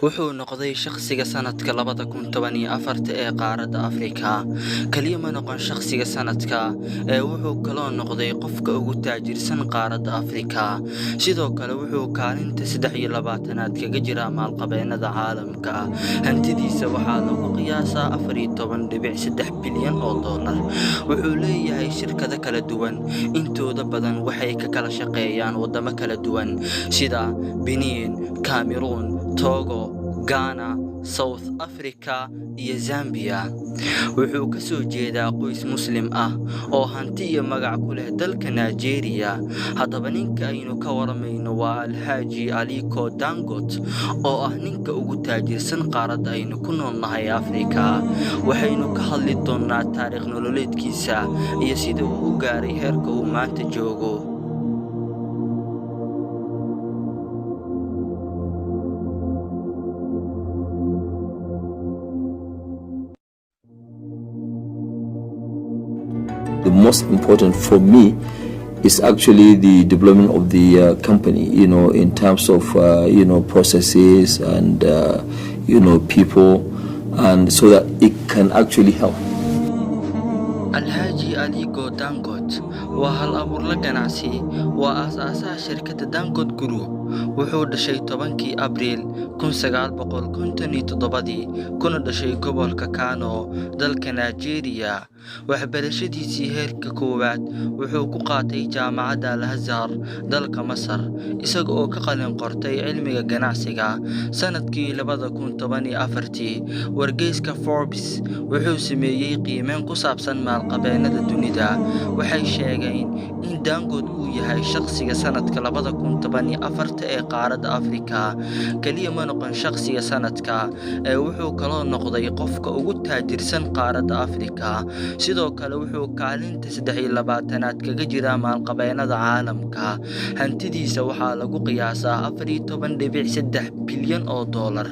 Wuxuu noqday shaqsiga sanadka 2014-ta ee qaaradda Afrika. Kaliya ma noqon shaqsiga sanadka ee wuxuu kaloo noqday qofka ugu taajirsan qaaradda Afrika. Sidoo kale wuxuu kaalinta 23aad kaga jiraa maalqabeennada caalamka. Hantidiisa waxaa lagu qiyaasaa 14.3 bilyan oo dollar. Wuxuu leeyahay shirkado kala duwan, intooda badan waxay ka kala shaqeeyaan waddamo kala duwan sida Benin, Cameroon, Togo, Ghana, South Africa iyo Zambia. Wuxuu ka soo jeedaa qoys Muslim ah oo hanti iyo magac ku leh dalka Nigeria. Haddaba ninka aynu ka waramayno waa Alhaji Aliko Dangote, oo ah ninka ugu taajirsan qaaradda aynu ku noolnahay, Afrika. Waxaynu ka hadli doonnaa taariikh nololeedkiisa iyo sida uu u gaaray heerka uu maanta joogo. The most important for me is actually the development of the company, in terms of processes and people, and so that it can actually help. Alhaji Aliko Dangote waa hal abuurle ganacsi, waa aasaasaha shirkadda Dangote Group. Wuxuu dhashay 10-kii Abriil 1957-dii, kuna dhashay gobolka Kano, dalka Nigeria. Waxbarashadiisii heerka koowaad wuxuu ku qaatay Jaamacadda Al Azhar, dalka Masar, isaga oo ka qalin qortay cilmiga ganacsiga. Sanadkii 2014-tii, wargeyska Forbes wuxuu sameeyey qiimeyn ku saabsan maalqabeennada dunida. Waxay sheegeen in Dangote uu yahay shaqsiga sanadka 2014-ta ee qaaradda Afrika. Kaliya ma noqon shaqsiga sanadka ee wuxuu kaloo noqday qofka ugu taajirsan qaaradda Afrika. Sidoo kale wuxuu kaalinta 23aad kaga jiraa maalqabeennada caalamka. Hantidiisa waxaa lagu qiyaasaa 14.3 bilyan oo dollar.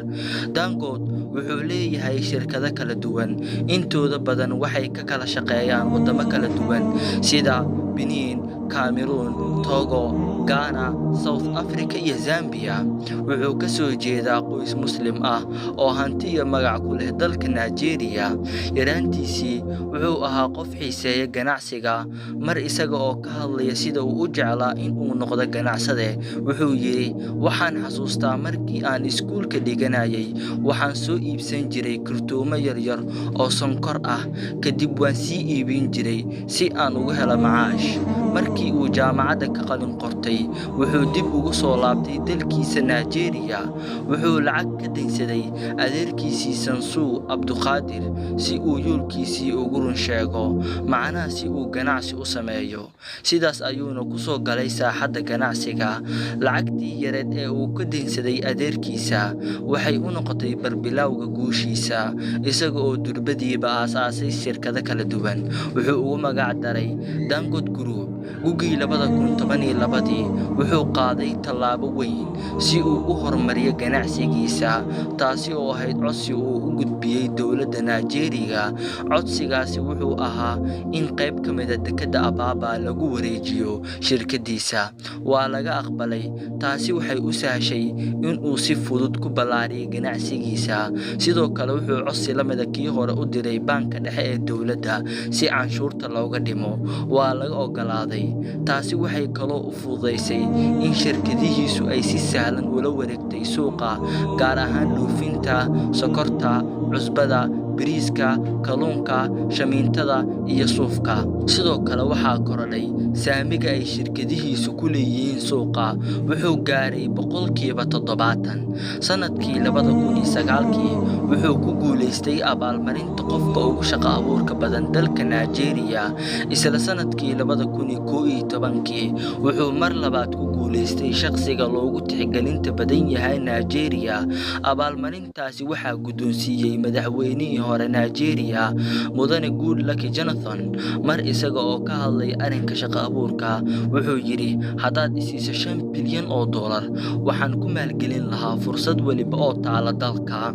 Dangote wuxuu leeyahay shirkado kala duwan, intooda badan waxay ka kala shaqeeyaan waddamo kala duwan sida Benin, Cameroon, Togo, Ghana, South Africa iyo Zambia. Wuxuu ka soo jeedaa qoys Muslim ah oo hanti iyo magac ku leh dalka Nigeria. Yaraantiisii wuxuu ahaa qof xiiseeya ganacsiga. Mar isaga oo ka hadlaya sida uu u jeclaa in uu noqdo ganacsade, wuxuu yidhi: "Waxaan xasuustaa markii aan iskuulka dhiganayay, waxaan soo iibsan jiray kartoomo yaryar oo sonkor ah, kadib waan sii iibin jiray si aan ugu helo macaash." Markii uu jaamacadda ka qalin qortay, wuxuu dib ugu soo laabtay dalkiisa Nigeria. Wuxuu lacag ka daynsaday adeerkiisii Sansuu Abduqaadir si uu yoolkiisii ugu run sheego, macnaha si uu ganacsi u sameeyo. Sidaas ayuuna ku soo galay saaxadda ganacsiga. Lacagtii yareed ee uu ka daynsaday adeerkiisa waxay u noqotay barbilowga guushiisa, isaga oo durbadiiba aasaasay shirkado kala duwan. Wuxuu ugu magac daray Dangote Group. Gugii 2012-dii wuxuu qaaday tallaabo weyn si uu u horumariyo ganacsigiisa, taasi oo ahayd codsi uu u gudbiyey dowladda Nigeria. Codsigaasi wuxuu ahaa in qayb ka mid ah dekedda Apapa lagu wareejiyo shirkaddiisa. Waa laga aqbalay. Taasi waxay u sahashay in uu si fudud ku ballaariyo ganacsigiisa. Sidoo kale wuxuu codsi la mid ah kii hore u diray baanka dhexe ee dowladda si canshuurta looga dhimo. Waa laga oggolaaday. Taasi waxay kaloo u fududeysay in shirkadihiisu ay si sahlan ula wareegtay suuqa, gaar ahaan dhoofinta sokorta, cusbada, bariiska, kalluunka, shamiitada iyo suufka. Sidoo kale waxaa korodhay saamiga ay shirkadihiisu ku leeyihiin suuqa, wuxuu gaaray 70%. Sanadkii 2009-kii wuxuu ku guuleystay abaalmarinta qofka ugu shaqo abuurka badan dalka Nigeria. Isla sanadkii 2011-kii wuxuu mar labaad ku guuleystay shaqsiga loogu tixgelinta badan yahay Nigeria. Abaalmarintaasi waxaa guddoonsiiyey madaxweynihii hore Nigeria, Mudane Goodluck Jonathan. Mar isaga oo ka hadlay arrinka shaqo abuurka, wuxuu yidhi: "Haddaad i siiso 5 bilyan oo dollar, waxaan ku maalgelin lahaa fursad waliba oo taala dalka."